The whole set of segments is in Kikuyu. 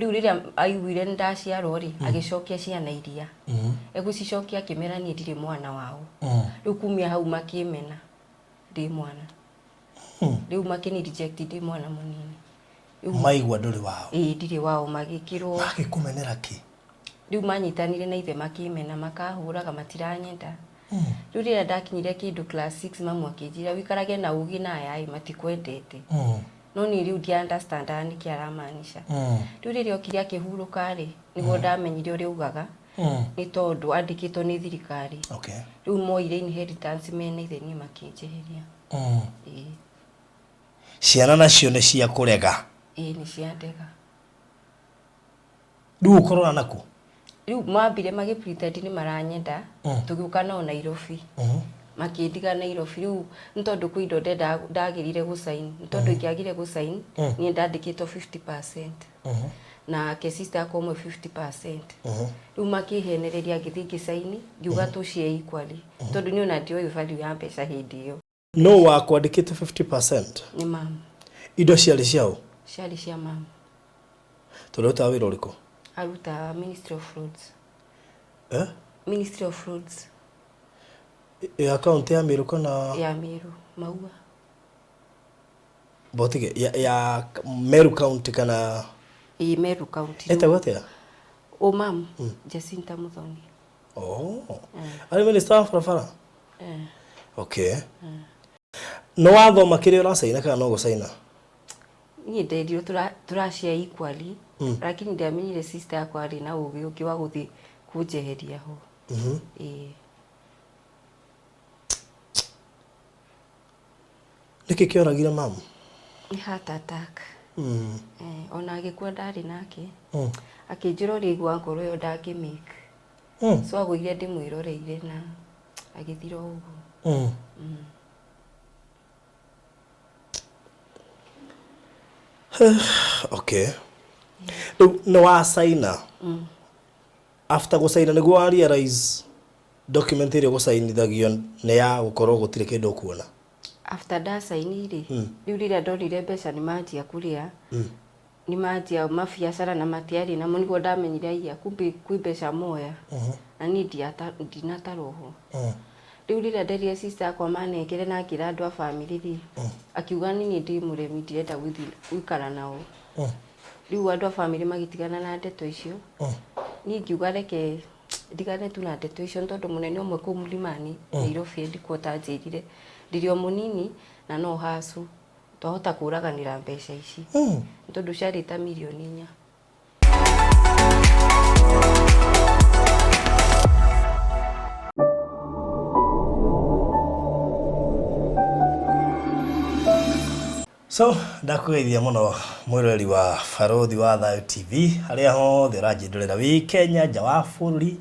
Rĩu rĩrĩa aiguire nĩ ndaciarwo rĩ, agĩcokia ciana iria. Egũcicokia akĩmera niĩ ndirĩ mwana wao. Rĩu kumia hau makĩmena ndĩ mwana. Rĩu makĩni reject ndĩ mwana mũnini. Rĩu Maigua ndũrĩ wao. Ĩĩ, ndirĩ wao, magĩkĩrwo. Magĩkũmenera kĩ? Rĩu manyitanire na ithe makĩmena, makahũraga matiranyenda. Rĩu rĩrĩa ndakinyire kĩndũ class 6 mamu akĩnjĩra wĩikarage na ũgĩ na aya ĩ matikwendete. No niĩ rĩu ndia understandaga nĩkĩ aramaanisha. Rĩu rĩrĩa okire akĩhurũka rĩ, nĩguo ndamenyire ũrĩa augaga, nĩ tondũ andĩkĩtwo nĩ thirikari. Rĩu moire inheritance mena ithe niĩ makĩnjeheria. Ĩĩ. Ciana nacio nĩ cia kũrega? Ĩĩ nĩ cia ndega. Rĩu ũkorora nakũ? Rĩu mambire magĩ pretend nĩ maranyenda, tũgĩũka nao Nairobi. Makĩndiga Nairobi. Rĩu nĩ tondũ kwĩ indo ndendaga ndagĩrire gũ sign. Nĩ tondũ ingĩagire gũ sign, niĩ ndandĩkĩtwo 50%. Nake sister yakwa ũmwe 50%. Rĩu makĩhenereria ngĩthiĩ ngĩ sign, ngiuga tũ share equally. Tondũ niĩ ona ndioĩ value ya mbeca hĩndĩ ĩyo. Nũ wakwandĩkĩte 50%? Nĩ mum. Indo ciarĩ cia ũ? Ciarĩ cia mum. Tondũ arutaga wĩra ũrĩkũ? Arutaga Ministry of Roads. Eh? Ministry of Roads. Ya kaunti ya Meru kana? Ya Meru, Maua. Botige, ya Meru County kana? Ĩĩ, Meru County. Etagwo atĩa? Ũ mum? Jacinta Muthoni. Oh. Arĩ minister wa barabara? Okay. Nĩ wathoma kĩrĩa ũracaina kana no gũcaina? Niĩ nderirwo tũra share equally, lakini ndiamenyire sister yakwa arĩ na ũgĩ ũngĩ wa gũthiĩ kũnjeheria ho. Ĩĩ. Nĩkĩ kĩoragire mamu? Nĩ heart attack. Eh, ona agĩkua ndarĩ nake. Akĩnjĩra ũrĩa aigua ngoro ĩyo ndangĩ make. So agũire ndĩmwĩroreire na agĩthira o ũguo. Okay. Rĩu nĩ wacaina. After gũcaina nĩguo wa realize document ĩrĩa ũgũcainithagio nĩ ya gũkorwo gũtirĩ kĩndũ ũkuona. After ndacaini rĩ, rĩu rĩrĩa ndonire mbeca nĩ manjia kũrĩa, nĩ manjia mabiacara na matiarĩ namo nĩguo ndamenyire aiya kumbe kwĩ mbeca moya na niĩ ndinatarwo ho. Rĩu rĩrĩa nderire sister yakwa manengere na ngĩra andũ a family rĩ, akiuga niĩ ndĩ mũremi ndirenda gũthiĩ gũikara nao. Rĩu andũ a family magĩtigana na ndeto icio, niĩ ngiuga reke ndigane tu na ndeto icio nĩ tondũ mũnene ũmwe kũu Mlimani Nairobi headquarter anjĩrire ndĩrĩ o mũnini na no hacu twahota kũraganĩra mbeca ici nĩ tondũ ciarĩ ta mirioni 4. So, ndakũgeithia mũno mwĩroreri wa Barũthi wa Thayũ TV harĩa hothe ũranjĩndorera wĩ Kenya, nja wa bũrũri,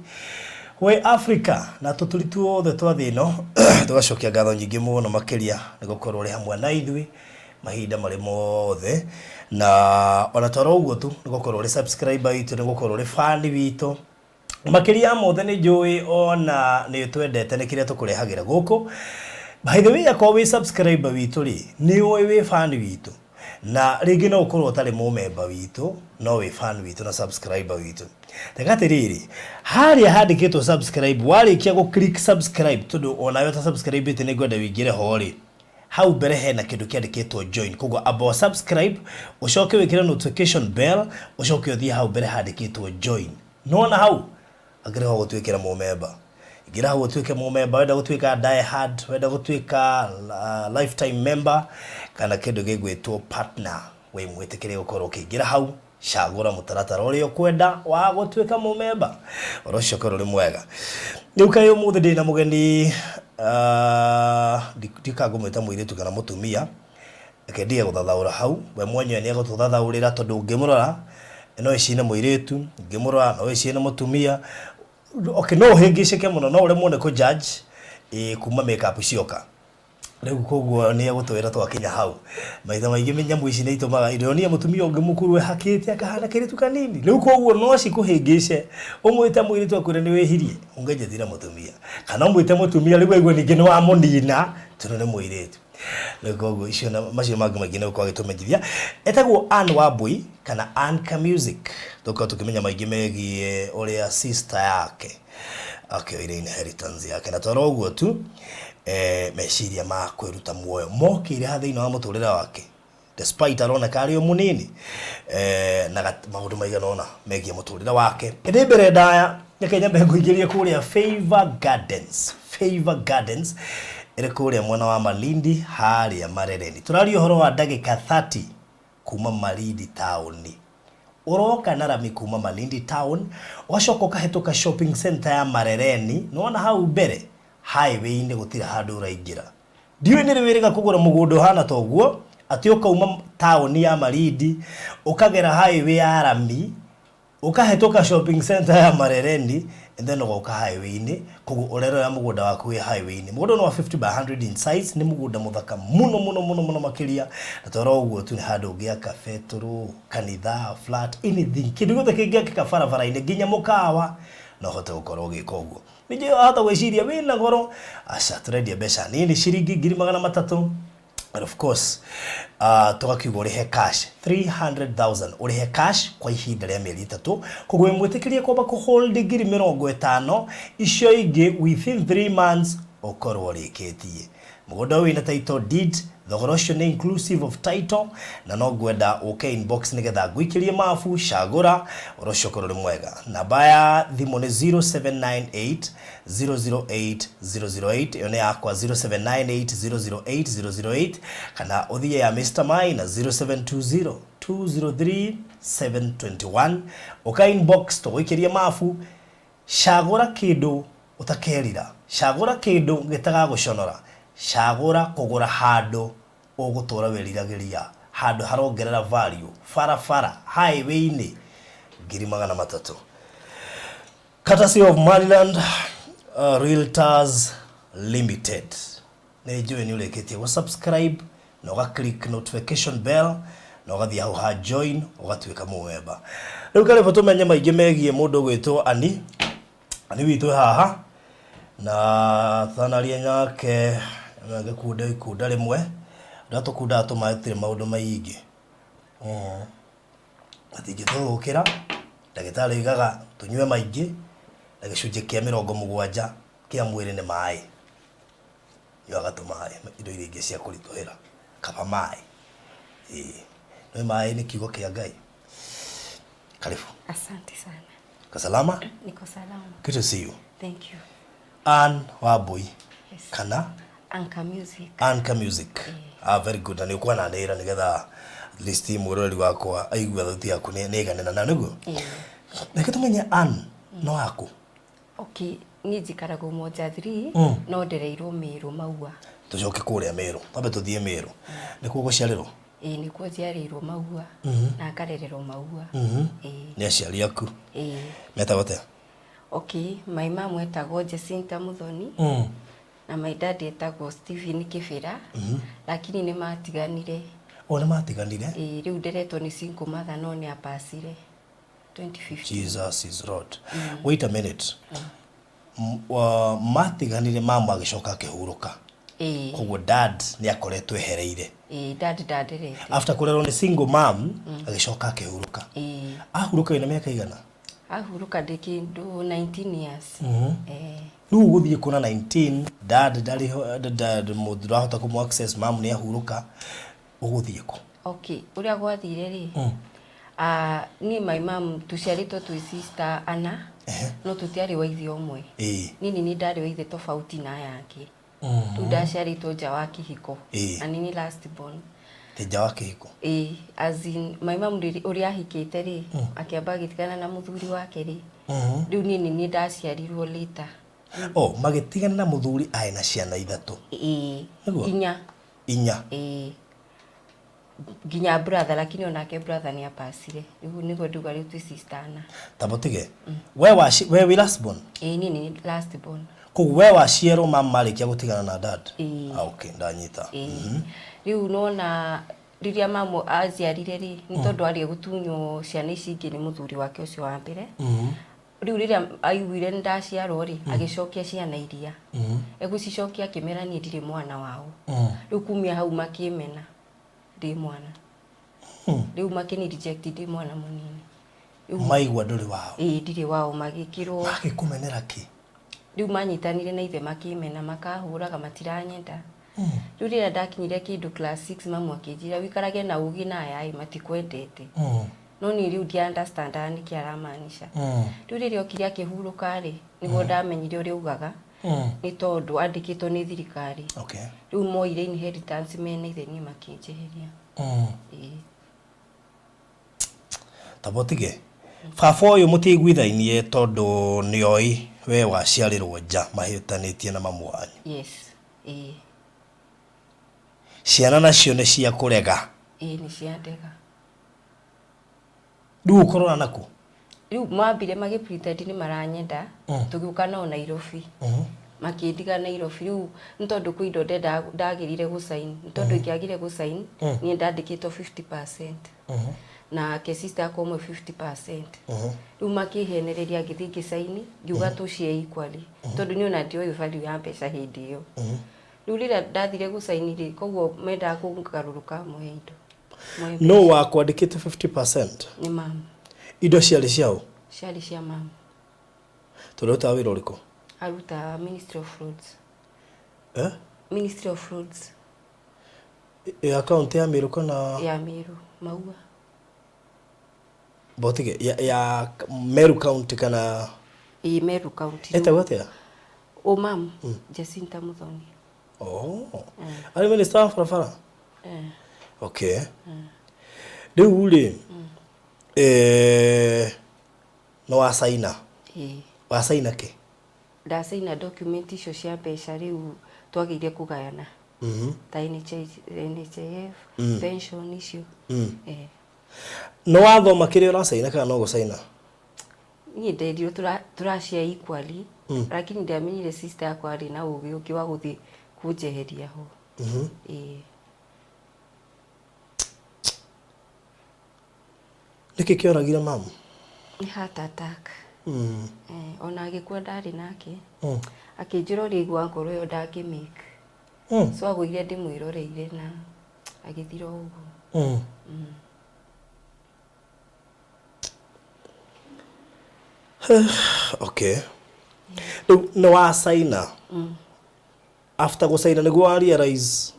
wĩ Africa na tũturi tuothe twa thĩ ĩno. Tũgacokia ngatho nyingĩ mũno makĩria nĩ gũkorwo ũrĩ hamwe na ithuĩ mahinda marĩ mothe, na ona toro ũguo tu nĩ gũkorwo ũrĩ subscriber witũ, nĩ gũkorwo ũrĩ fan witũ. Makĩria ya mothe nĩ njũĩ ona nĩ ũtwendete nĩ kĩrĩa tũkũrehagĩra gũkũ. By the way, akorwo wĩ subscriber witũ rĩ, nĩ ũĩ wĩ fan witũ. Na rĩngĩ no ũkorwo ũtarĩ mũmemba witũ, no wĩ fan witũ na subscriber witũ. Tega atĩrĩrĩ, harĩa handĩkĩtwo subscribe, warĩkia gũ click subscribe, tondũ onawe ũta subscribe ĩte nĩ ngwenda wĩingĩre ho rĩ, hau mbere hena kĩndũ kĩandĩkĩtwo join. Koguo amba ũ subscribe, ũcoke wĩkĩre notification bell, ũcoke ũthiĩ hau mbere handĩkĩtwo join. Nĩwona hau? Akĩrĩ ho gũtuĩkĩra mũmemba. Ingĩra hau ũtuĩke mũmemba, wenda gũtuĩka die hard, wenda gũtuĩka lifetime member, kana kĩndũ gĩgwĩtwo partner, wĩ mwĩtĩkĩrie gũkorwo ũkĩingĩra hau, cagũra mũtaratara ũrĩa ũkwenda wa gũtuĩka mũmemba. Ũndũ ũcio ũkorwo ũrĩ mwega. Rĩu kaĩ ũmũthĩ ndĩna mũgeni, ndiũĩ kana ngũmwĩta mũirĩtu kana mũtumia, Reke ndige gũthathaũra hau, we mwenyewe nĩ egũtũthathaũrĩra tondũ ũngĩmũrora no ĩcirie nĩ mũirĩtu, ũngĩmũrora no ĩcirie nĩ mũtumia. Okay, no ũhĩngĩcĩke mũno, no ũremwo nĩ kũ judge ĩĩ kuma make up cioka. Rĩu koguo nĩ egũtwĩra twakinya hau. Maita maingĩ nyamũ ici nĩ itũmaga, ndĩronire mũtumia ũngĩ mũkũrũ ehakĩte akahana kairĩtu kanini. Rĩu koguo no cikũhĩngĩce, ũmwĩte mũirĩtu akwĩre nĩ wĩhirie, ũngĩnjĩtire mũtumia. Kana ũmwĩte mũtumia rĩu aigue ningĩ nĩ wamũnina tondũ nĩ mũirĩtu. Rĩu koguo icio na macio mangĩ maingĩ nĩ gũkorwo agĩtũmenyithia. Etagwo Ann Wambui kana Anka Music. Tũkorwo tũkĩmenya maingĩ megiĩ ũrĩa sister yake akĩoire inheritance yake. Na twara ũguo tu, meciria ma kwĩruta muoyo mokĩire ha thĩinĩ wa mũtũrĩre wake. Despite aroneka arĩ o mũnini, na maũndũ maigana ũna megiĩ mũtũrĩre wake. Ĩndĩ mbere ndaya, reke nyambe ngũingĩrie kũrĩa Favor Gardens. Favor Gardens ĩrĩ kũrĩa mwena wa Malindi harĩa Marereni. Tũraria ũhoro wa ndagĩka 30 kuma Malindi taũni. Ũroka na rami kuma Malindi town, ũgacoka ũkahĩtũka shopping center ya Marereni, nĩwona hau mbere highway-inĩ gũtirĩ handũ ũraingĩra. Ndiũĩ nĩ rĩ wĩrĩga kũgũra mũgũnda ũhana ta ũguo, atĩ ũkauma taũni ya Malindi, ũkagera highway ya rami, ũkahĩtũka shopping center ya Marereni, and then ũgoka highway-inĩ, koguo ũrerorera mũgũnda waku wĩ highway-inĩ. Mũgũnda ũyũ nĩ wa 50 by 100 in size, nĩ mũgũnda mũthaka mũno mũno mũno mũno makĩria, na twara ũguo tu nĩ handũ ũngĩaka betũrũ, kanitha, flat, anything, kĩndũ gĩothe kĩngĩakĩka barabara-inĩ, nginya mũkawa, no ũhote gũkorwo ũgĩka ũguo. Ningĩ wahota gwĩciria wĩna goro, aca, tũrendia mbeca nini, ciringi 300,000. And of course, tũgakiuga ũrĩhe cash 300,000, ũrĩhe cash kwa ihinda rĩa mĩeri 3. Koguo wĩ mwĩtĩkĩrie kwamba kũhold 50,000, icio ingĩ within 3 months ũkorwo ũrĩkĩtie. Mũgũnda ũyũ wĩna title deed, thogora ũcio nĩ inclusive of title, na no ngwenda ũke inbox nĩgetha ngũikĩrie mabu, cagũra, ũhoro ũcio ũkorwo ũrĩ mwega. Namba ya thimũ nĩ 0798 008 008, ĩyo nĩ yakwa 0798 008 008, kana ũthiĩ ya Mr. Maina 0720 203 721. Ũka inbox tũgũikĩrie mabu, cagũra kĩndũ ũtakerira, cagũra kĩndũ gĩtagagũconora, cagũra kũgũra handũ ũgũtũra wĩriragĩria, handũ harongerera value, barabara, highway-inĩ, 300,000. Courtesy of Maryland Realtors Limited. Nĩ njũĩ nĩ ũrĩkĩtie gũ subscribe na ũga click notification bell na ũgathiĩ hau ha join ũgatuĩka mũmemba. Rĩu karibu tũmenye maingĩ megiĩ mũndũ ũgwĩtwo Ani. Ani witũ haha na tanaria nake ngĩkunda ikunda rĩmwe rĩrĩa tũkundaga tũmaĩ tũtirĩ maũndũ maingĩ. Matingĩtũthũkĩra, ndagĩtarĩ oigaga tũnyue maingĩ na gĩcunjĩ kĩa 70 kĩa mwĩrĩ nĩ maĩ. Nyuaga tũmaĩ, indo iria ingĩ cia kũritũhĩra, kaba maĩ. Ĩĩ, nĩ maĩ nĩ kiugo kĩa Ngai. Karibu. Asante sana. Uko salama? Niko salama. Good to see you. Thank you. Ann Wambui. Yes. Kana? Anka Music. Anka Music. Ah, very good. Na nĩ ũkwananĩra nĩgetha at least mwĩroreri wakwa aigue thauti yaku nĩ ĩganĩra na nĩguo? Ĩĩ. Reke tũmenye Ann no waku. Okay, niĩ njikaraga Umoja 3, no ndereirwo Meru Maua. Tũcoke kũrĩa Meru. Twambe tũthiĩ Meru. Nĩkuo gũciarĩrwo? Ĩĩ, nĩkuo njiarĩirwo Maua na ngarererwo Maua. Ĩĩ. Nĩ aciari aku? Ĩĩ. Metagwo atĩa? Okay, my mom etagwo Jacinta Muthoni. Na my dad etagwo Stephen Kibira. Lakini nĩ matiganire. O nĩ matiganire? Ĩĩ, rĩu nderetwo nĩ single mother no nĩ apacire 2015. Jesus is Lord. Wait a minute. Matiganire mama agĩcoka akĩhurũka. Ĩĩ. Koguo dad nĩ akoretwo ehereire. Ĩĩ, dad ndanderete. After kũrerwo nĩ single mom, agĩcoka akĩhurũka. Ĩĩ. Ahurũka wĩna mĩaka igana? Ahurũka ndĩ kĩndũ 19 years. Rĩu ũgũthiĩ kuona 19, dad ndarĩ ho, dad mũndũ ndũrahota kũmũ access, mom nĩ ahurũka, ũgũthiĩ kũ? Okay, ũrĩa gwathire rĩ, niĩ my mom tũciarĩtwo twĩ sister ana, no tũtiarĩ wa ithe ũmwe. Niĩ nĩ niĩ ndarĩ wa ithe tofauti na aya angĩ. Rĩu ndaciarĩtwo nja wa kĩhiko. Na nĩ niĩ last born. Ti nja wa kĩhiko? Ĩĩ, as in my mom ũrĩa ahikĩte rĩ, akĩamba agĩtigana na mũthuri wake rĩ, rĩu niĩ nĩ niĩ ndaciarirwo later. Oh, magĩtigana na mũthuri arĩ na ciana 3. Ĩĩ. Nĩguo? 4. 4. Ĩĩ. Nginya brother, lakini onake brother nĩ apacire. Rĩu nĩguo nduga rĩu twĩ sister ana. Ta mũtige. We we wĩ last born? Ĩĩ, niĩ nĩ last born. Koguo we waciarwo mama marĩkia gũtigana na dad? Ĩĩ. Ah, okay, ndanyita. Ĩĩ. Rĩu nona rĩrĩa mamu aciarire rĩ, nĩ tondũ arĩ gũtunywo ciana ici ingĩ nĩ mũthuri wake ũcio wa mbere. Rĩu rĩrĩa aiguire nĩ ndaciarwo rĩ, agĩcokia ciana iria egũcicokia, akĩmera niĩ ndirĩ mwana wao. Rĩu kumia hau makĩmena ndĩ mwana, rĩu makĩni reject ndĩ mwana mũnini. Rĩu Maigua ndũrĩ wao. Ĩĩ, ndirĩ wao, magĩkĩrwo. Magĩkũmenera kĩ? Rĩu manyitanire na ithe makĩmena, makahũraga, matiranyenda. Rĩu rĩrĩa ndakinyire kĩndũ class 6, mamu akĩnjĩra, "Wĩikarage na ũgĩ na aya ĩ matikwendete." No niĩ rĩu ndia understandaga nĩkĩ aramaanisha. Rĩu rĩrĩa okire akĩhurũka rĩ, nĩguo ndamenyire ũrĩa augaga, nĩ tondũ andĩkĩtwo nĩ thirikari. Rĩu moire inheritance mena ithe, niĩ makĩnjeheria. Ĩĩ. Tamba ũtige baba ũyũ, mũtiaiguithainie tondũ nĩoĩ we waciarĩrwo nja, mahĩtanĩtie na mamu wanyu. Yes, ĩĩ. Ciana nacio nĩ cia kũrega. Ĩĩ, nĩ cia ndega. Rĩu ũkorora naku. Rĩu mambire magĩ pretend nĩ maranyenda, tũgĩũka nao Nairobi, makĩndiga Nairobi. Rĩu nĩ tondũ kwĩ indo ndendaga ndagĩrire gũcaini, nĩ tondũ ingĩagire gũcaini, niĩ ndandĩkĩtwo 50% nake sister yakwa ũmwe 50%. Rĩu makĩhenereria, ngĩthiĩ ngĩcaini, ngiuga tũcie equally, tondũ niĩ ona ndioĩ value ya mbeca hĩndĩ ĩyo. Rĩu rĩrĩa ndathire gũcaini rĩ, koguo mendaga kũgarũrũka moe indo, moe No mbeca. Wakwandĩkĩte 50%? Nĩ mamu. Indo ciarĩ ciao? Ciarĩ cia mamu. Tondũ arutaga wĩra ũrĩkũ? Aruta Ministry of Roads. Eh? Ministry of Roads. Ya kaunti ya Meru kana? Ya Meru, Maua. Botige ya Meru County kana? Ĩ, Meru County. Etagwo atĩa? O mam, Jacinta Muthoni. Oh. Arĩ minister wa barabara? Eh. Okay. Rĩu rĩ, nĩ wacaina? Ĩ. Wacaina kĩ? Ndacaina document icio cia mbeca rĩu twagĩire kũgayana, ta NHIF, pension icio. Eh. Nĩ wathoma kĩrĩa ũracaina kana no gũcaina? Niĩ nderirwo tũracia equally, lakini ndiamenyire sister yakwa arĩ na ũgĩ ũngĩ wa gũthiĩ kũnjeheria ho. Ĩĩ. Nĩkĩ kĩoragire mamu? Nĩ heart attack. Eh, ona agĩkua ndarĩ nake, akĩnjĩra ũrĩa aigua ngoro ĩyo ndangĩmake. So agũire ndĩmwĩroreire na agĩthira o ũguo. Okay. Rĩu nĩ wacaina. After gũcaina nĩguo wa realize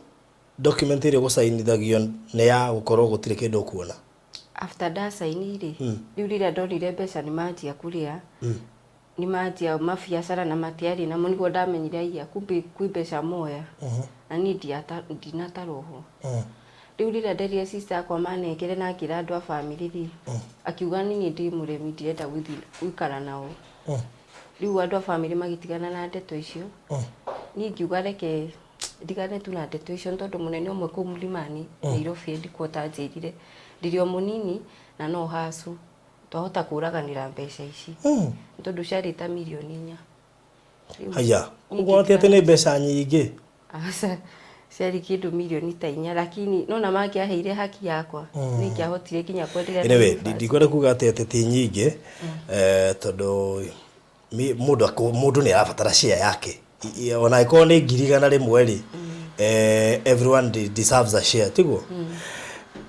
document ĩrĩa ũgũcainithagio nĩ ya gũkorwo gũtirĩ kĩndũ ũkuona? After ndacaini rĩ, rĩu rĩrĩa ndonire mbeca nĩ manjia kũrĩa, nĩ manjia mabiacara na matiarĩ namo, nĩguo ndamenyire aiya, kumbe kwĩ mbeca moya na niĩ ndinatarwo ho. Rĩu rĩrĩa nderire sister yakwa manengere na ngĩra andũ a family rĩ, akiuga niĩ ndĩ mũremi, ndirenda gũthiĩ gũikara nao. Rĩu andũ a family magĩtigana na ndeto icio. Niĩ ngiuga reke ndigane tu na ndeto icio, nĩ tondũ mũnene ũmwe kũu Mlimani Nairobi headquarter anjĩrire ndĩrĩ o mũnini na no hacu twahota kũraganĩra mbeca ici, nĩ tondũ ciarĩ ta mirioni 4. Rĩu Haya, niĩ ũguo atĩ ngĩtigana. Nĩ mbeca nyingĩ. Aca, ciarĩ kĩndũ mirioni ta 4, lakini nona mangĩaheire haki yakwa, nĩ ingĩahotire nginya kwendelea na Anyway, university. Ndikwenda kuga atĩ ti nyingĩ, tondũ mũndũ nĩ arabatara share yake. Ona angĩkorwo nĩ 100,000 rĩ, everyone deserves a share, tiguo?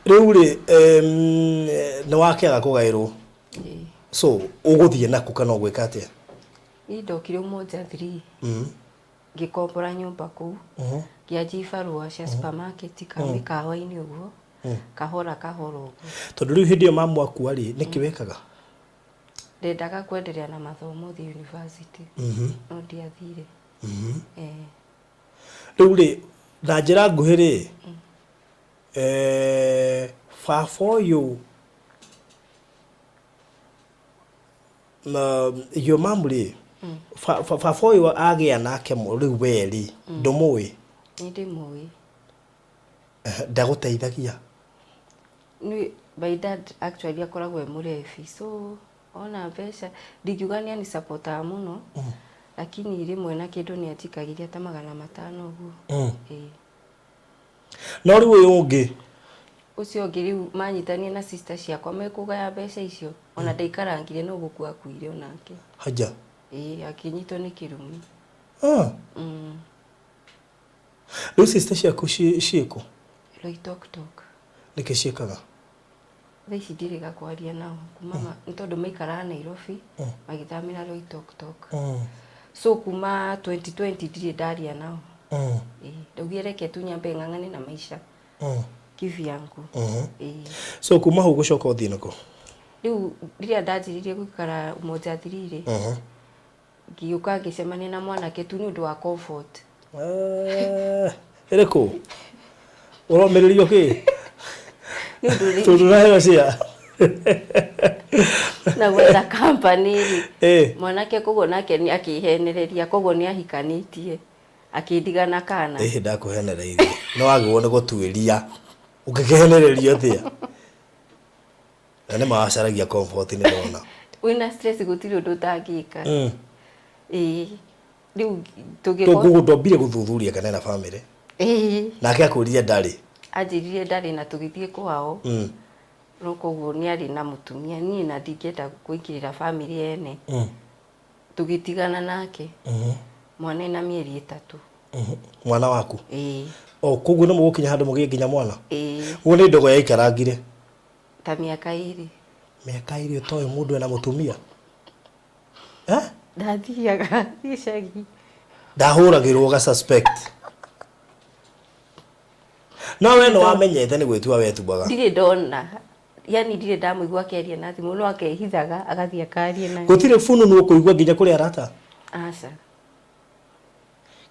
Rĩu rĩ, nĩ wakĩaga kũgaĩrwo. Ĩĩ. So ũgũthiĩ naku kana ũgwĩka atĩa? Niĩ ndokire Umoja 3, ngĩkombora nyũmba kũu, ngĩanjia ibarũa cia supermarket ka mĩkawa-inĩ ũguo, kahora kahora ũguo. Tondũ rĩu hĩndĩ ĩyo mamu akua rĩ, nĩkĩ wekaga? Ndendaga kwendelea na mathomo, thiĩ university, no ndiathire. Eh. Rĩu rĩ, na njĩra nguhĩ rĩ, baba ũyũ na your mom rĩ, baba ũyũ agĩa nake rĩu we rĩ, ndũmũĩ? Nĩ ndĩmũĩ. Ndagũteithagia? Nĩ my dad actually akoragwo e mũrebi, so ona mbeca ndingiuga nĩ anisupportaga mũno, lakini rĩmwe na kĩndũ nĩ anjikagĩria ta 500 ũguo. Ĩĩ. No rĩu ũyũ ũngĩ Ũcio ũngĩ rĩu manyitanie na sister ciakwa mekũgaya mbeca icio ona ndaikarangire no gũkua akuire onake. Haja. Ĩĩ akĩnyitwo nĩ kĩrumi. Ah. Rĩu sister ciaku ciĩkũ? Loitoktok. Nĩkĩ ciĩkaga? Thaa ici ndirĩga kwaria nao kuma nĩ tondũ maikaraga Nairobi magĩthamĩra Loitoktok. So kuma 2020 ndirĩ ndaria nao. Ĩĩ ndaugire reke tu nyambe ng'ang'ane na maisha kivyangu. Ĩĩ. So kuma hau gũcoka ũthiĩ nakũ? Rĩu rĩrĩa ndanjĩrĩirie gũikara Umoja 3 rĩ, ngĩũka ngĩcemania na mwanake tu nĩ ũndũ wa comfort. Eh, ĩrĩkũ? Ũromĩrĩrio kĩ? Nĩ ũndũ rĩ Tondũ ũraheo cia. Na gwetha company rĩ, mwanake koguo nake nĩ akĩhenereria, koguo nĩ ahikanĩtie akĩndiga na kana. Ĩhĩ ndakũhenereirie. Nĩ wagĩrĩirwo nĩ gũtuĩria. Ũngĩkĩhenererio atĩa? Na nĩ ma wacaragia comfort nĩ ndona. Wĩna stress gũtirĩ ũndũ ũtangĩka. Ĩĩ. Rĩu tũgĩkorwo. Koguo ndwambire gũthuthuria kana ena family? Ĩĩ. Nake akwĩrire ndarĩ? Anjĩrire ndarĩ na tũgĩthiĩ kwao. No koguo nĩ arĩ na mũtumia niĩ na ndingĩenda kũingĩrĩra family ene. Tũgĩtigana nake. Mwana ena mĩeri 3. Mwana waku? Ĩĩ. O koguo nĩ mũgũkinya handũ mũgĩe nginya mwana? Ĩĩ. Ũguo nĩ ndogo yaikarangire? Ta mĩaka 2. Mĩaka 2 ũtoĩ mũndũ ena mũtumia? Eh? Ndathiaga gĩcagi. Ndahũragĩrwo ga suspect. No we nĩ wamenyete nĩ gwĩtua wetuaga. Ndirĩ ndona. Yani ndirĩ ndamũigua akĩaria na thimũ no akehithaga agathiĩ akaria na. Gũtirĩ fununu ũkũigua nginya kũrĩ arata? Aca.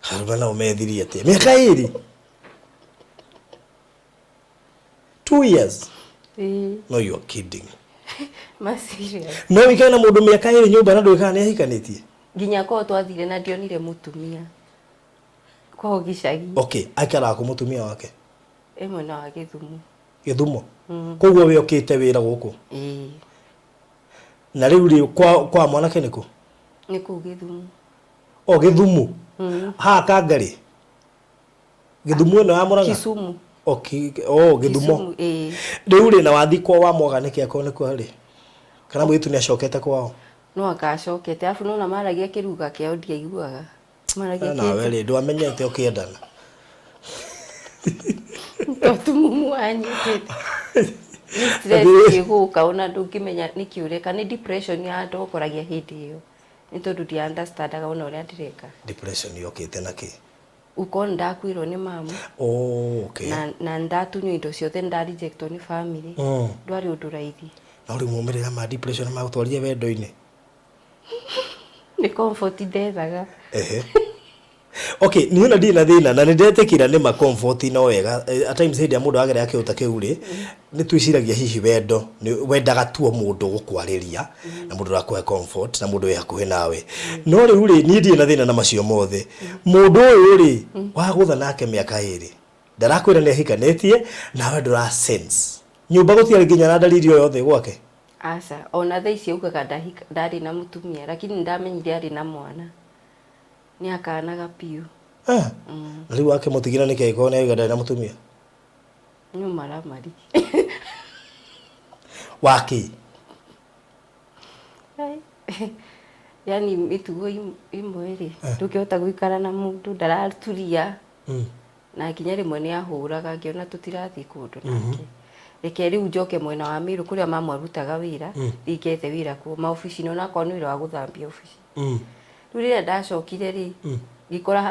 Arũme nao methirie atĩa? Mĩaka 2? 2 years? Ĩĩ. No you are kidding. Ma serious. No wĩikare na mũndũ mĩaka 2 nyũmba na ndũĩ kana nĩ ahikanĩtie? Nginya kwao twathire na ndionire mũtumia. Kwao gĩcagi. Okay, aikaraga kũ mũtumia wake? Ĩ mwena wa Gĩthumo. Gĩthumo? Koguo we ũkĩte wĩra gũkũ? Ĩĩ. Na rĩu rĩ kwa mwanake nĩ kũ? Nĩ kũu Gĩthumo. O Gĩthumo? Haha Kangarĩ? Gĩthumo ĩno ya Mũrang'a? Kisumu. O o Gĩthumo. Kisumu, ĩĩ. Rĩu rĩ na wathi kwa wa mwaga nĩkĩ akorwo nĩ kwa rĩ? Kana mũirĩtu nĩ acokete kwao? No akacokete arabu nona maragia kĩruga kĩao ndiaiguaga. Maragia Nawe rĩ ndwamenyete ũkĩendana. To mumu wanyitĩte. Nĩ stress ĩgũka ona ndũngĩmenya nĩkĩ ũreka. Nĩ depression yandogoragia hĩndĩ ĩyo. Nĩ tondũ ndia understandaga ona ũrĩa ndĩreka. Depression yokĩte na kĩ? Ukorwo nĩ ndakuĩrwo nĩ mamu. Oh, okay. Na ndatunywo indo ciothe, nĩ ndarejectwo nĩ family. Ndwarĩ ũndũ raithi. No rĩu maumĩrĩra ma depression magũtwarire wendo-inĩ? Nĩ comfort ndethaga. Ehe. Okay, niĩ ona ndirĩ na thĩna na nĩ ndetĩkĩra nĩ ma comfort no wega. At times hĩndĩ ĩrĩa mũndũ agerera kĩndũ ta kĩu rĩ, nĩ twĩciragia hihi wendo nĩ wendaga tu o mũndũ gũkwarĩria na mũndũ ũrakũhe comfort na mũndũ wĩ hakuhĩ nawe. No rĩu rĩ, niĩ ndirĩ na thĩna na macio mothe. Mũndũ ũyũ rĩ, wagũtha nake mĩaka 2, ndarakwĩra nĩ ahikanĩtie nawe ndũra sense. Nyũmba gũtiarĩ nginya na dalili o yothe gwake? Aca, ona thaa ici augaga ndarĩ na mũtumia, lakini nĩ ndamenyire arĩ na mwana. Nĩ akanaga biũ. Na rĩu akĩmũtigĩra nĩkĩ angĩkorwo nĩ auga ndarĩ na mũtumia? Nĩ ũmaramari. Wakĩ? Yaani mĩtugo ĩmwe rĩ, ndũngĩhota gũikara na mũndũ ndaraturia. Na nginya rĩmwe nĩ ahũraga ngĩona tũtirathiĩ kũndũ nake. Reke rĩu njoke mwena wa Meru kũrĩa mamu arutaga wĩra, thiĩ ngethe wĩra kuo maobici-inĩ onakorwo nĩ wĩra wa gũthambia obici. Rĩu rĩrĩa ndacokire rĩ, ngĩkora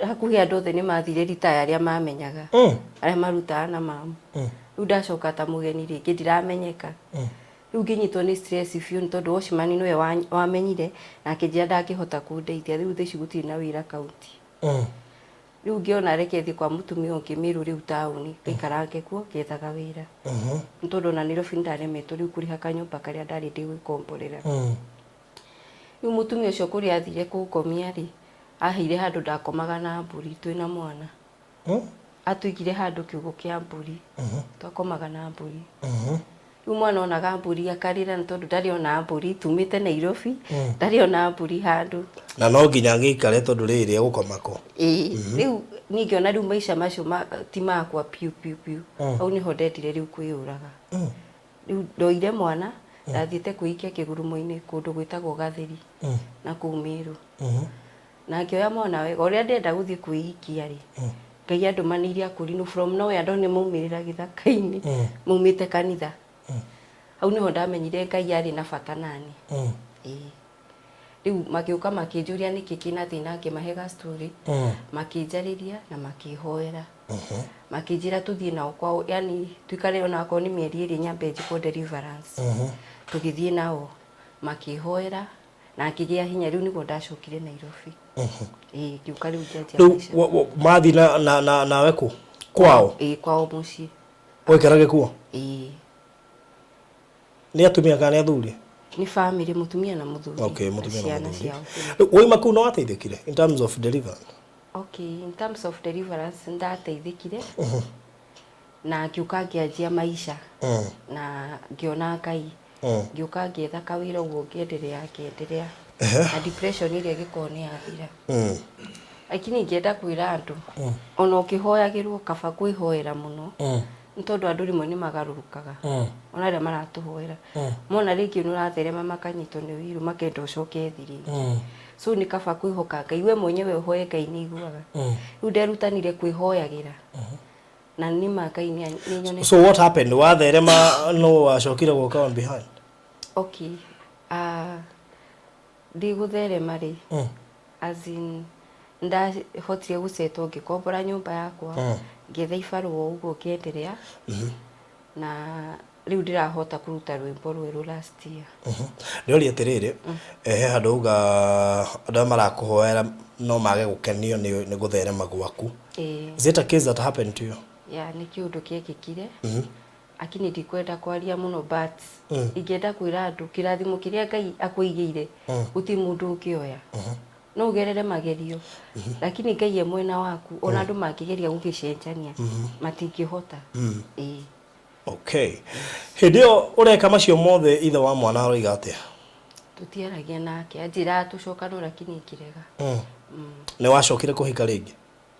hakuhĩ andũ othe nĩ mathire ritaya arĩa mamenyaga, arĩa marutaga na mamu. Rĩu ndacoka ta mũgeni rĩngĩ ndiramenyeka. Rĩu ngĩnyitwo nĩ stress biũ nĩ tondũ watchman nĩwe wamenyire na akĩnjĩra ndangĩhota kũndeithia. Rĩu thaa ici gũtirĩ na wĩra kaunti. Rĩu ngĩona reke thiĩ kwa mũtumia ũngĩ Meru rĩu taũni, ngaikarange kuo ngĩethaga wĩra. Nĩ tondũ ona Nairobi nĩ ndaremetwo rĩu kũrĩha kanyũmba karĩa ndarĩ ndĩgwĩkomborera. Rĩu mũtumia ũcio kũrĩa athire kũngomia rĩ, aheire handũ ndakomaga na mbũri twĩna mwana. Atũigire handũ kiugũ kĩa mbũri. Twakomaga na mbũri. Rĩu mwana onaga mbũri akarĩra nĩ tondũ ndarĩ ona mbũri, tumĩte Nairobi, ndarĩ ona mbũri handũ. Na no nginya agĩikare tondũ rĩrĩ egũkoma kũ? Ĩĩ, rĩu niĩ ngĩona rĩu maica macio ti makwa piũ piũ piũ. Hau nĩho ndendire rĩu kwĩyũraga. Rĩu ndoire mwana, ndathiĩte kwĩikia kĩgurumo-inĩ kũndũ gwĩtagwo Gatheri, na kũu Mĩrũ. Na ngĩoya mwana wega, ũrĩa ndĩrenda gũthiĩ kwĩikia rĩ, Ngai andũmanĩire akũrinũ from nowhere ndonire maumĩrĩra gĩthaka-inĩ, maumĩte kanitha. Hau nĩho ndamenyire Ngai arĩ na bata nani. Ĩĩ. Rĩu magĩũka makĩnjũria nĩkĩ kĩna thĩna ngĩmahe ga story, makĩnjarĩria na makĩhoera. Makĩnjĩra tũthiĩ nao kwao, yani tuikare onakorwo nĩ mĩeri ĩrĩ nyambe njĩkwo deliverance. Tũgĩthiĩ nao makĩhoera na ngĩgĩa hinya, rĩu nĩguo ndacokire Nairobi. Ĩĩ, ngĩũka rĩu ngĩanjia Rĩu maica. Mathiĩ nawe kũ? Kwao? Ĩĩ, kwao mũciĩ. Ũgaikarage kuo? Ĩĩ. Nĩ atumia kana nĩ athuri? Nĩ family, mũtumia na mũthuri. Okay, mũtumia na ciana mũthuri. ciao. Rĩu wauma kũu no wateithĩkire in terms of deliverance? Okay, in terms of deliverance nĩndateithĩkire na ngĩũka ngĩanjia maica na ngĩona Ngai. Ngĩũka ngĩetha kawĩra ũguo ngĩenderea ngĩenderea na depression ĩrĩa ĩgĩkorwo nĩ yathira. Lakini ingĩenda kwĩra andũ ona ũkĩhoyagĩrwo kaba kwĩhoera mũno nĩ tondũ andũ rĩmwe nĩ magarũrũkaga, ona arĩa maratũhoera mona rĩngĩ nĩ ũratherema makanyitwo nĩ ũiru makenda ũcoke thĩ rĩngĩ. So nĩ kaba kwĩhoka Ngai, we mwenyewe ũhoe Ngai nĩ aiguaga. Rĩu nderutanire kwĩhoyagĩra na nĩma Ngai nĩ nyonete. So what happened? Watherema no wacokire gũka on behind? Okay, ndigũtherema rĩ, as in ndahotire gũcetwo ngĩkombora nyũmba yakwa, ngĩetha ibarũa ũguo ngĩenderea na rĩu ndĩrahota kũruta rwĩmbo rwerũ last year. Ndĩroria atĩrĩrĩ, he handũ uga andũ arĩa marakũhoera no mage gũkenio nĩ gũtherema gwaku. Ĩĩ. Is it a case that happened to you? Yeah, nĩ kĩũndũ kĩekĩkire, lakini ndikwenda kwaria mũno, but ingĩenda kwĩra andũ kĩrathimo kĩrĩa Ngai akũigĩire gũtirĩ mũndũ ũngĩoya. No ũgerere magerio, lakini Ngai e mwena waku, ona andũ mangĩgeria gũgĩcenjania matingĩhota. Ĩĩ. Okay. Hĩndĩ ĩyo ũreka macio mothe ithe wa mwana aroiga atĩa? Tũtiaragia nake, anjĩraga tũcokanwo lakini ngĩrega. Nĩ wacokire kũhika rĩngĩ?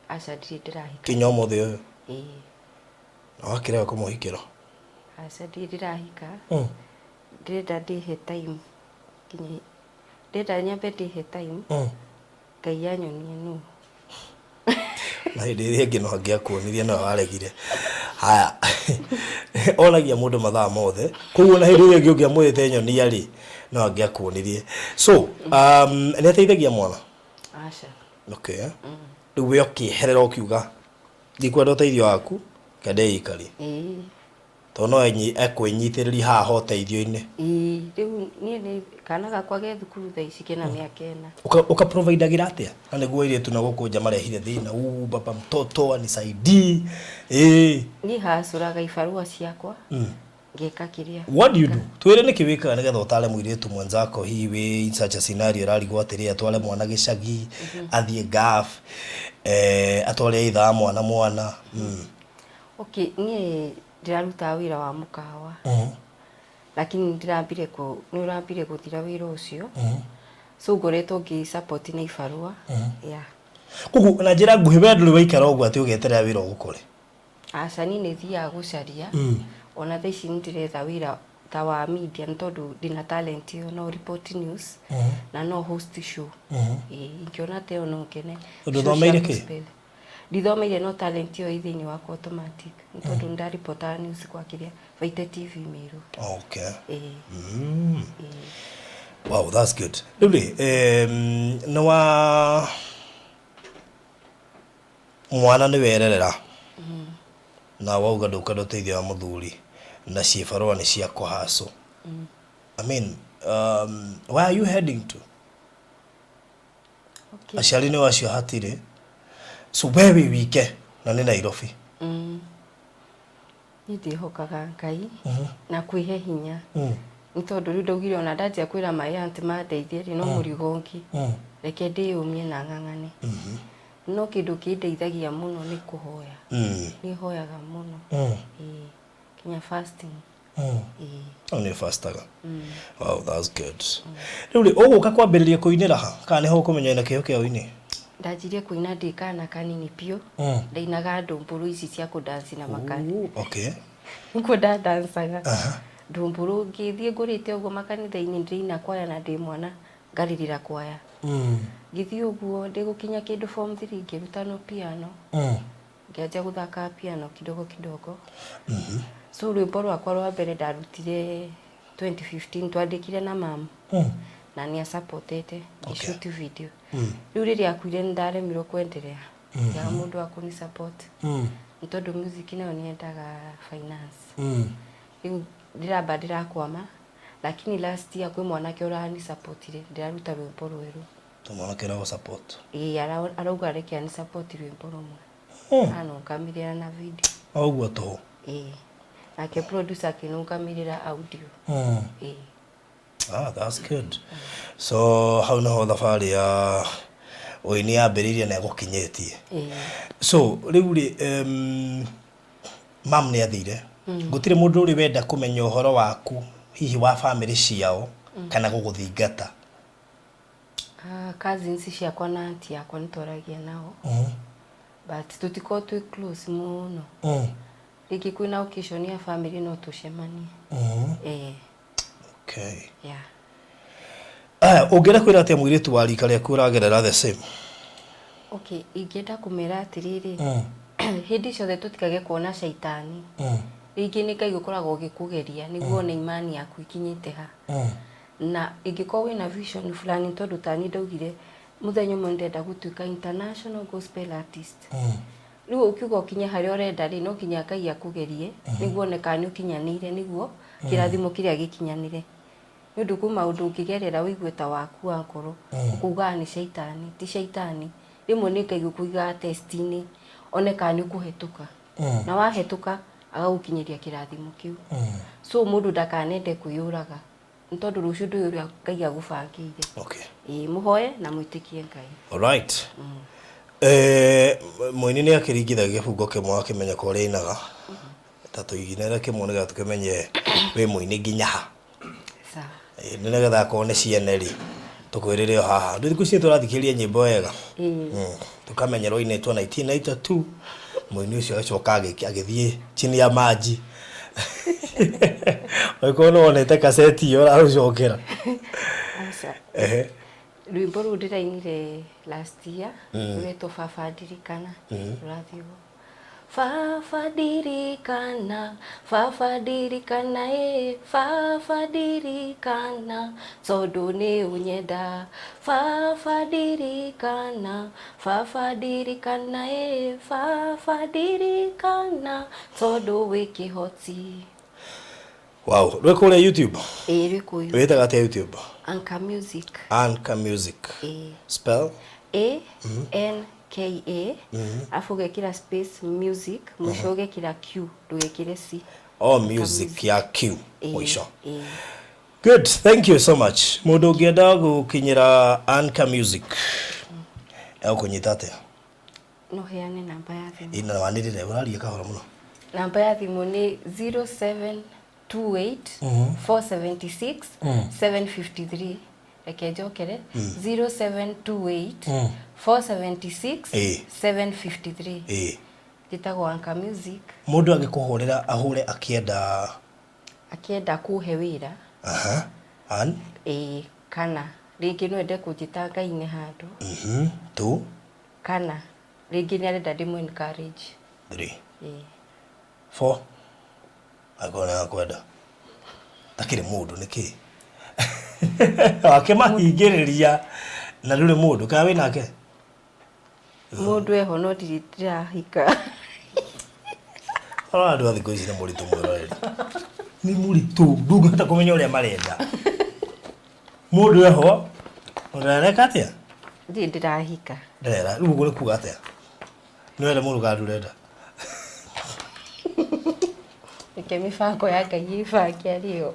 Aca, ndirĩ ndĩrahika. Kinya ũmũthĩ ũyũ? Ĩĩ. Na wakĩrega kũmũhikĩra? Aca, ndirĩ ndĩrahika. Ndĩrenda ndĩhe time nginya ndĩrenda nyambe ndĩhe time Ngai anyonie nũ. Na hĩndĩ ĩrĩa ĩngĩ no angĩakuonirie no waregire. Haya, onagia mũndũ mathaa mothe, koguo na hĩndĩ ĩrĩa ĩngĩ ũngĩamwĩrĩte nyonia rĩ, no angĩakuonirie. So nĩ ateithagia mwana? Aca. Okay. Rĩu we ũkĩeherera ũkiuga ndikwenda ũteithio waku, reke ndĩikarie. Ĩĩ. Tondũ no ekwĩnyitĩrĩria haha ũteithio-inĩ. Ĩĩ, rĩu niĩ nĩ kana gakwa ge thukuru thaa ici kena mĩaka 4. Ũka provideagĩra atĩa? Na nĩguo airĩtu na gũkũ nja marehire thĩna, uu baba mtoto anisaidii. Ĩĩ. Niĩ hacũraga ibarũa ciakwa ngeka kĩrĩa. What do you do? Twĩre nĩkĩ wĩkaga nĩgetha ũtare mũirĩtu mwenzako hihi wĩ in such a scenario ũrarigwo atĩrĩ atware mwana gĩcagi, athiĩ Gulf, atware ithe wa mwana. Okay, niĩ ndĩrarutaga wĩra wa mũkawa, lakini nĩndĩrambire kũ nĩ ũrambire gũthira wĩra ũcio, so ngoretwo ngĩ support na ibarũa, yeah. Koguo na njĩra nguhĩ we ndũrĩ waikara ũguo atĩ ũgeterera wĩra ũgũkore? Aca, niĩ nĩ thiaga gũcaria, ona thaa ici nĩ ndĩretha wĩra ta wa media nĩ tondũ ndĩna talent ĩyo, no report news na no host show. Ĩĩ, ingĩona ta ĩyo no ngene. Tondũ Show cia ũthomeire kĩ? gospel. Ndithomeire, no talent ĩyo ĩ thĩinĩ wakwa automatic nĩ tondũ nĩ ndaripotaga news kwa kĩrĩa Vaite TV Meru. Ĩĩ. Ĩĩ. Wow, that's good. Rĩu rĩ, nĩ wa mwana nĩ wererera na wauga ndũkwenda ũteithio wa mũthuri na ciĩbarũa nĩ cia kũhacwo. I mean, where are you heading to? Okay. Aciari nĩ wacio hatirĩ. So we wĩ wike na nĩ Nairobi. Niĩ ndĩhokaga Ngai na kwĩhe hinya nĩ tondũ rĩu ndaugire ona ndanjia kwĩra my aunt mandeithie rĩ, no mũrigo ũngĩ. Reke ndĩyũmie na ng'ang'ane. No kĩndũ kĩndeithagia mũno nĩ kũhoya. Nĩ hoyaga mũno. Ĩĩ, nginya fasting. Ĩĩ. Hau nĩ bastaga. Wow, that's good. Rĩu rĩ, ũgũka kwambĩrĩria kũinĩra ha? Kana nĩho ũkũmenya wĩna kĩheo kĩa ũini? Ndanjirie kũina ndĩ kana kanini biũ. Ndainaga ndũmbũrũ ici cia kũdanci na makani. Ooh, okay. Nĩkuo ndadancaga. Ndũmbũrũ ngĩthiĩ ngũrĩte ũguo makanitha-inĩ ndĩraina kwaya na ndĩ mwana ngarĩrĩra kwaya. Ngĩthiĩ ũguo ndĩ gũkinya kĩndũ form 3 ngĩrutanwo piano. Ngĩanjia gũthaka piano kidogo kidogo. So rwĩmbo rwakwa rwa mbere ndarutire 2015 twandĩkire na mam na nĩ asupportete ngĩshoot video. Rĩu rĩrĩa akuire nĩ ndaremirwo kwendelea. Ngĩaga mũndũ wa kũni support. Nĩ tondũ music nayo nĩ yendaga finance. Rĩu ndĩramba ndĩrakwama lakini last year kwĩ mwanake ũrani supportire ndĩraruta rwĩmbo rwerũ. To mwanake ũragũ support. Ĩĩ arauga reke ani support rwĩmbo rũmwe. Anũngamĩrĩra na video. O ũguo tũhũ. Ĩĩ. Nake producer akĩnũngamĩrĩra audio. Ĩĩ. Ah, that's good. So hau niho thabarĩ ya ũini yambĩrĩirie na ĩgũkinyĩtie. Ĩĩ. So rĩu rĩ mam nĩ athire. Gũtirĩ mũndũ ũrĩ wenda kũmenya ũhoro waku hihi wa famĩlĩ ciao kana gũgũthingata. Ah, cousins ciakwa na auntie yakwa nĩ twaragia nao. But tũtikoragwo twĩ close mũno. Rĩngĩ kwĩna occasion ya family no tũcemanie. Ĩĩ. Okay. Yeah. Aya, ũngĩenda kwĩra atĩa mũirĩtu wa rika rĩaku ũragerera the same? Okay, ingĩenda kũmera atĩrĩrĩ, hĩndĩ ciothe tũtikage kuona caitani. Rĩngĩ nĩ Ngai ũkoragwo ũgĩkũgeria nĩguo one imani yaku ikinyĩte ha. Na ingĩkorwo wĩna vision fulani tondũ tani ndaugire mũthenya ũmwe ndĩrenda gũtuĩka international gospel artist. Rĩu ũkiuga ũkinye harĩa ũrenda rĩ, no nginya Ngai akũgerie nĩguo one kana nĩ ũkinyanĩire nĩguo kĩrathimo kĩrĩa gĩkinyanĩre. Nĩ ũndũ kwĩ maũndũ ũngĩgerera ũigue ta wakua ngoro, ũkaugaga nĩ caitani, ti caitani. Rĩmwe nĩ Ngai ũkũigaga test-inĩ one kana nĩ ũkũhetũka. Na wahetũka agagũkinyĩria kĩrathimo kĩu. So mũndũ ndakanende kwĩyũraga nĩ tondũ rũciũ ndũĩ ũrĩa Ngai agũbangĩire. Okay. Ĩĩ mũhoe na mwĩtĩkie Ngai. Alright. Eh, mũini nĩ akĩringithagia kĩbungo kĩmwe akĩmenya kwa ũrĩa ainaga. Ta tũiginĩre kĩmwe nĩgetha tũkĩmenye wĩ mũini nginya ha. Sawa. Ĩ, nĩ nĩgetha akorwo nĩ ciene rĩ tũkwĩrĩre o haha. Rĩu thikũ ici nĩ tũrathikĩrĩria nyĩmbo wega. Tũkamenya rwainĩtwo 1992 mũini ũcio agĩcoka agĩthiĩ chini ya maji. Ũngĩkorwo nĩ wonete kaseti ĩyo ũrarũcokera. Aca. Ehe. Rwĩmbo rũu ndĩrainire last year rũretwo Baba Ndirikana rũrathiĩ ũguo. Baba ndirikana, Baba ndirikana ĩ, Baba ndirikana tondũ nĩ ũnyenda. Baba ndirikana, Baba ndirikana ĩ, Baba ndirikana tondũ wĩ kĩhoti. Wow, rwĩ kũrĩa YouTube? Ĩĩ rwĩ kũu. Wĩtaga atĩa YouTube? Anka Music. Anka Music. Ĩĩ. Spell? A N K A alafu ũgekĩra space music mũico ũgekĩra Q ndũgekĩre C. Oh, music ya Q mũico. Ĩĩ. Good, thank you so much. Mũndũ ũngĩenda gũkinyĩra Anka Music egũkũnyita atĩa? No heane namba ya thimũ. Ĩ na wanĩrĩre ũraria kahora mũno. Namba ya thimũ nĩ 0728 476 753. Reke njokere 0728 476 Ĩĩ. 753. Ĩĩ. Njĩtagwo Anka Music. Mũndũ angĩkũhũrĩra ahũre akĩenda Akĩenda kũhe wĩra. Aha. An? Ĩĩ, kana rĩngĩ no ende kũnjĩta ngaine handũ. 2. Kana rĩngĩ nĩ arenda ndĩmũ encourage. 3. Ĩĩ. 4. Angĩkorwo nĩ arakwenda. Takĩrĩ mũndũ nĩkĩ? Wakĩmahingĩrĩria na ndũrĩ mũndũ kana wĩ nake? Mũndũ eho no ndirĩ ndĩrahika. Ũrona andũ a thikũ ici nĩ mũritũ mwĩroreri. Nĩ mũritũ, ndũngĩhota kũmenya ũrĩa marenda. Mũndũ eho, ũrareka atĩa? Ndirĩ ndĩrahika. Ndĩrera, rĩu ũguo nĩ kuga atĩa? Nĩ ũrenda mũndũ kana ndũrenda? Reke mĩbango ya Ngai ĩbange arĩ yo.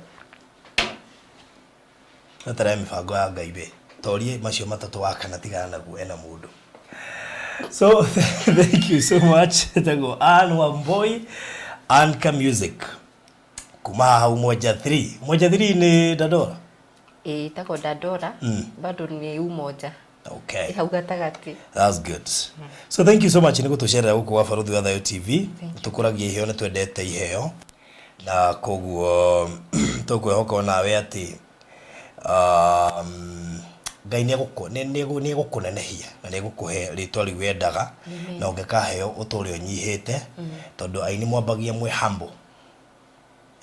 Eterera mĩbango ya Ngai we. Torie macio matatũ wa kana tigana naguo ena mũndũ. So thank you so much. Etagwo Ann Wambui, Anka Music. Kuma haha Umoja 3. Umoja 3 nĩ Dandora? Ĩĩ, ĩtagwo Dandora. Bado nĩ Umoja. Okay. Ĩ hau gatagatĩ. That's good. So thank you so much nĩ gũtũcerera gũkũ gwa Barũthi wa Thayũ TV. Tũkũragia iheo nĩ twendete iheo na koguo tũkwĩhoka onawe atĩ Ngai nĩ egũkũnenehia na nĩ egũkũhe rĩtwa rĩu wendaga na ũngĩkaheo ũtũre ũnyihĩte tondũ aini mwambagia mwĩ humble.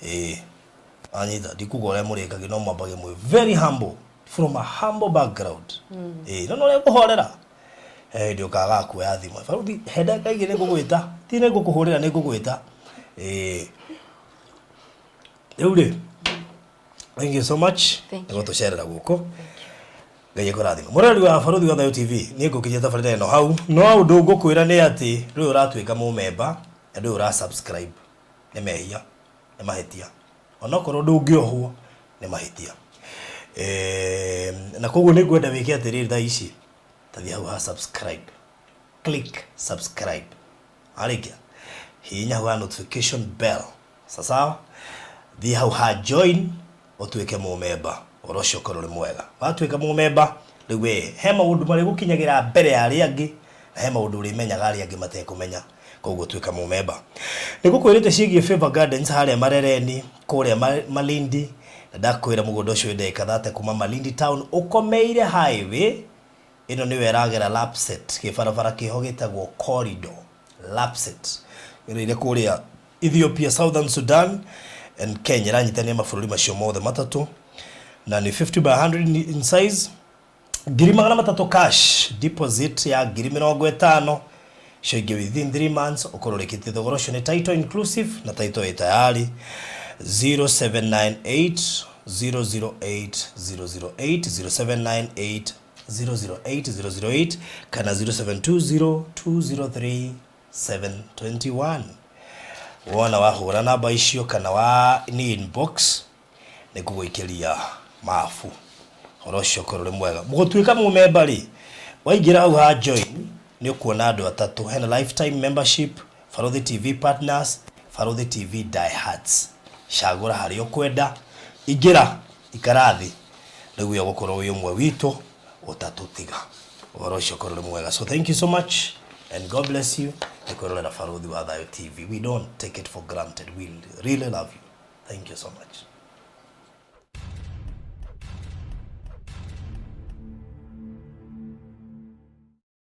Ĩĩ wanyita ndikuga ũrĩa mũrĩkagia no mwambagia mwĩ very humble from a humble background. Ĩĩ no ũrĩa ngũhorera he hĩndĩ ũkagaga kuoya thimũ baruthi he ndagĩka igĩrĩ ngũgwĩta ti nĩ ngũkũhũrĩra nĩ ngũgwĩta. Ĩĩ rĩu rĩ thank you so much Thank nĩ gũtũcerera gũkũ ngai akũrathime mũrori wa Barũthi wa Thayũ TV niĩ ngũkinyia tabarĩra ĩno hau no ũndũ ngũkwĩra nĩ atĩ ndũrĩ ũratuĩka mũmemba na ndũrĩ ũra subscribe nĩ mehia nĩ mahĩtia onokorwo ndũngĩohwo nĩ mahĩtia Eh, na koguo nĩ ngwenda wĩke atĩrĩrĩ thaa ici tathiĩ hau ha subscribe click subscribe arĩkia hihinya hau ha notification bell sasawa thiĩ hau ha join ũtuĩke mũmemba ũhoro ũcio ũkorwo ũrĩ mwega watuĩka mũmemba rĩu we he maũndũ marĩgũkinyagĩra mbere ya arĩa angĩ na he maũndũ ũrĩmenyaga arĩa angĩ matekũmenya koguo tuĩka mũmemba nĩ ngũkwĩrĩte ciĩgiĩ Favor Gardens harĩa Marereni kũrĩa Malindi na ndakwĩra mũgũnda ũcio wĩ ndagĩka 30 kuma Malindi town ũkomeire highway ĩno nĩyo ĩragera Lapset gĩbarabara kĩho gĩtagwo corridor Lapset ĩrĩire kũrĩa Ethiopia, Southern Sudan and Kenya ĩranyitania mabũrũri macio mothe matatũ na nĩ 50 by 100 in size 300,000 cash deposit ya 50,000 icio ingĩ within 3 months ũkorwo ũrĩkĩtie thogora ũcio nĩ title inclusive na title ĩ tayari 0798 008 008 0798 008 008 kana 0720 203 721 wona wahũra namba icio kana wa ni inbox nĩ ngũgũikĩria mabu ũhoro ũcio ũkorwo ũrĩ mwega gũtuĩka mũmemba rĩ waingĩra hau ha join nĩ ũkuona andũ atatũ hena lifetime membership Barũthi TV partners Barũthi TV diehards cagũra harĩa ũkwenda ingĩra ikara thĩ rĩu we ũgũkorwo wĩ ũmwe witũ ũtatũtiga ũhoro ũcio ũkorwo ũrĩ mwega so thank you so much and God bless you nĩ kwĩrorera Barũthi wa Thayũ TV we don't take it for granted we really love you thank you so much.